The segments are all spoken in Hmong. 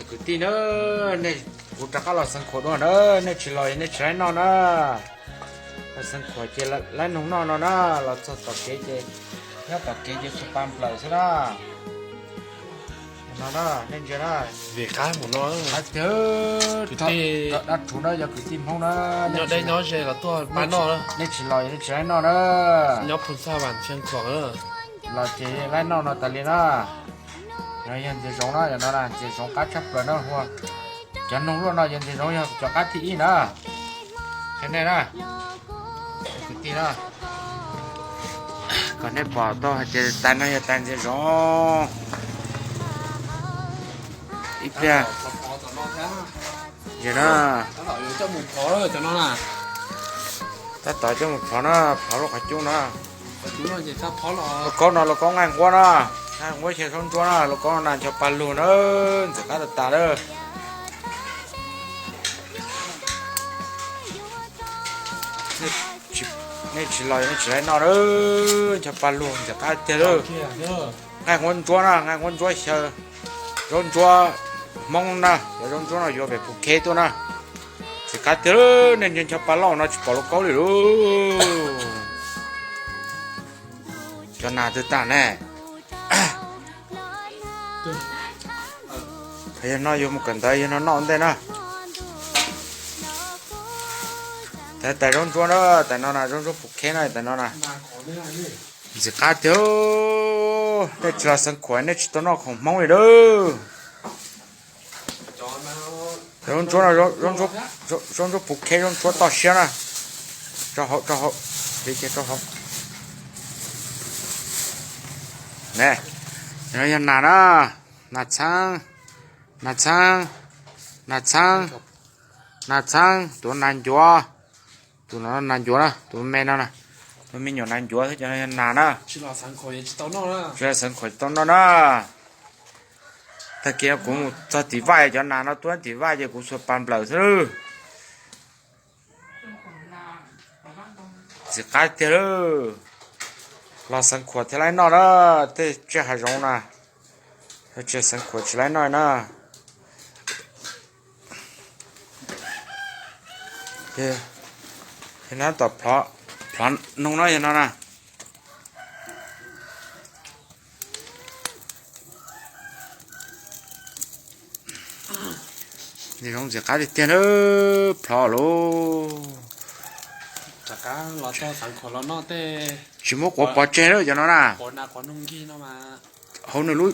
Kwv tij na, nej, kuv rov qab los xeev khuam dua na, nej tsis los nej tsis laib noj na. Los xeev khuam ces laib noog noj no na, los txog tom kev ces nyob tom kev ces xuas pa nplawm xwb na. No na, nej ntsia na, vim qab mus no, qab tiag. Kwv tij, dab rhuv na yog kwv tij Hmoob na, nyob deb nyob ze los tuaj pab noj, nej tsis los nej tsis laib noj na. Nyob Phu Txaj Vam Xeev Khuam los ces laib noj no tas li na. No yog ntxias zoov na, yog no na, ntxias zoov qab tshaj plaws na hu. Cov noog luaj no yog ntxias zoov yog cov qab thib ib na. Qhia nej na, kwv tij na, kom nej pom tau hais tias tais no yog tais ntxias zoov. Ib pliag, ntsia na, tab tom coj mus plhov na, plhov lub qhov cub na. Lub kaub no lub kaub nqaij nquab na, nqaij nquab xyaw zaub ntsuab na, lub kaub no na ncho pa lug na, ntxim qab tas tas na. Nej tsis los nej tsis laib noj na, ncho pa lug ntxim qab tiag lawm. Nqaij nquab ntsuab na, nqaij nquab ntsuab xyaw zaub ntsuab Hmoob na, cov zaub ntsuab no yuav pem Phuv Kheb tuaj na. Ntxim qab tiag, nej ncho pa lug no tsis pom lub kaub li lauj. Cov nas twg tag ne? Yog no yuav mus kawm ntawv, yog no noj ntej na. Tais, tais zaub ntsuab na, tais no na, zaub ntsuab Phuv Kheb na, tais no na. Ntxim qab tiag, nej tsis los xeev khuam nej tsis tau noj khoom Hmoob li lauj. Zaub ntsuab no, zaub ntsuab Phuv Kheb, zaub ntsuab toj siab na. Rau hauv, rau hauv, rau hauv. Ne, no yog nas na, nas txheeb, nas txheeb, nas txheeb, nas txheeb, tus nas ncuav, tus no nas ncuav na, tus me no na, tus me nyuam nas ncuav xwb, cov no yog nas na. Tsis los xeev khuam tsis tau noj na. Tag kis kuv mus txog tim vaj, cov nas no tuaj tim vaj ces kuv xuas pas nplawm xwb. Ntxim qab tiag lawm. Los xeev khuam thiaj laib noj na, tej tsiaj hav zoov na, tsis xeev khuam tsis laib noj na. Yog no tom plhov noog no, yog no na. Ntxim qab tiag tiag na, plhov lauj. Tsis muab quav pov tseg lawm cov no na. Hauv nws lub,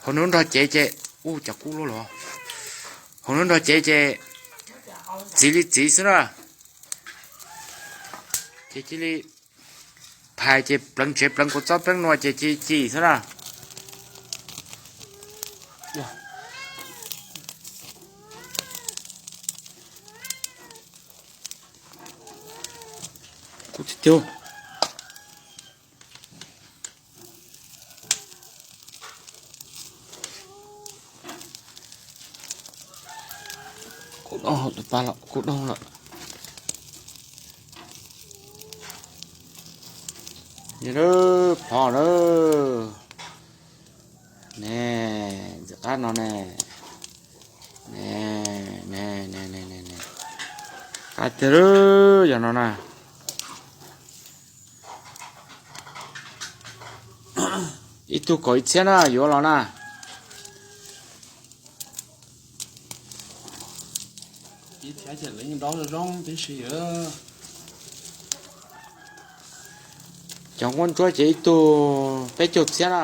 hauv nws lub nrog cev ces, u, cov kub luaj los. Hauv nws nrog cev ces txiv li txiv xwb na. Ces cia li phais ces pleev tsev pleev kua txob pleev nua ces ci ci xwb na. Kub tiag tiag. Kub doog lawm, kub doog lawm. Yog lawm, plhov lawm. Ne, ntxim qab no ne. Ne, ne, ne, ne, ne. Qab tiag lawm, yog no na. Ib tug kaum ib txhiab na, yuav los na. Cov nquab ntsuab ces ib tug peb caug txhiab na.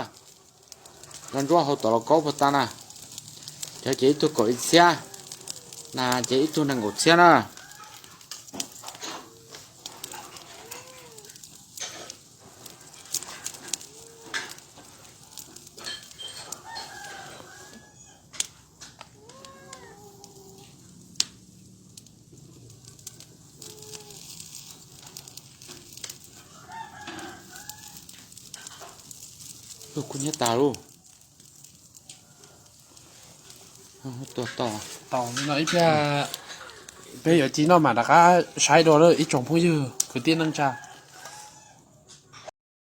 Cov ntsuab hauv tom los kaub puag ta na. Cov ces ib tug kaum ib txhiab, nas ces ib tug nees nkaum txhiab na. Kuj nyiab tas lauj. Tua tau. Tau li no ib pliag peb yuav ci noj mas rov qab saib dua lawm ib tsoom phooj ywg kwv tij neej tsa.